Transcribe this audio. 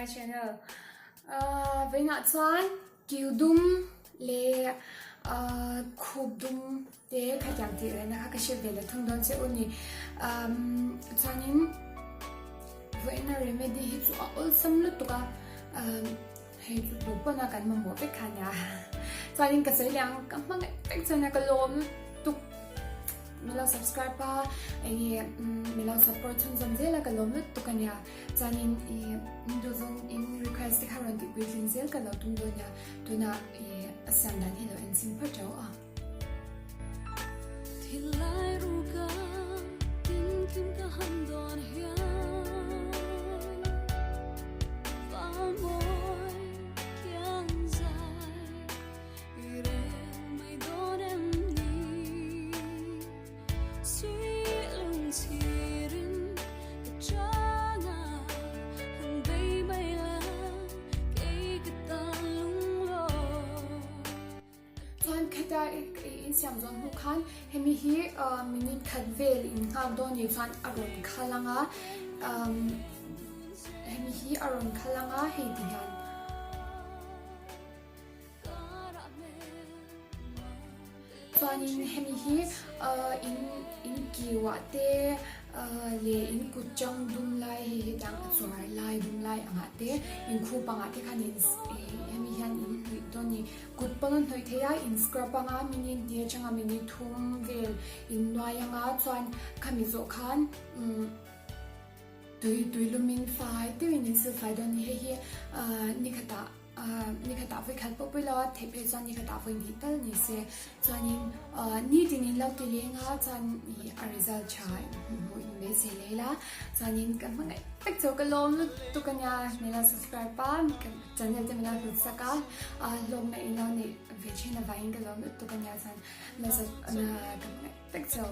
my channel. Uh, Vawiinah chuan kiu dum leh uh, khup dum te khatiang tih rehna kha ka hriat ve leh thung dawn che u ni. Um, chuanin vawiina remedy hi chu a awlsam lutuk a. Um, hei chu tu pawn a kan mamawh vek kha nia. Chuanin ka sawi leh ang ka hmangaih vek chuan ka lawm lutuk. Min lo subscribe a, enge min lo support chhunzawm zel a ka lawm lutuk a nia. Chuanin i duhzawng in request te kha rawn tih puitling zel ka lo tum dawn nia. Tunah i a siam dan hi lo enchim phawt teuh a. Chuan khata i insiam zawn hnu khan hemi hi minute khat vel in nghak dawn ni chuan a rawn khal ang a, hemi hi a rawn khal ang a hei ti hian. Chuanin hemi hi in in kiuah te leh in kut chang dum lai hei hetiang a chuar lai dum lai angah te in khup angah te khan in hemi hian in hnawih dawn a ni. Kut pawn a hnawih thei a, in scrub anga minute hnih atanga minute thum vel in nuai anga chuan khami zawh khan umm tui tui lumin fai deuhin in silfai dawn a ni. Hei hi nikhatah. Ni khatah vawi khat pawh pawi lo a, theih phei chuan ni khatah vawi hnih tal ni se. Chuanin nitin in lo ti leng a, chuan ih a result tha hmuh in beisei leh ila. Chuanin ka hmangaih vek chu ka lawm lutuk a nia, min lo subscribe a, ka channel te min lo hlut sak a, hlawkna in lo neih ve thin avangin ka lawm lutuk a nia, chuan ka hmangaih vek chu.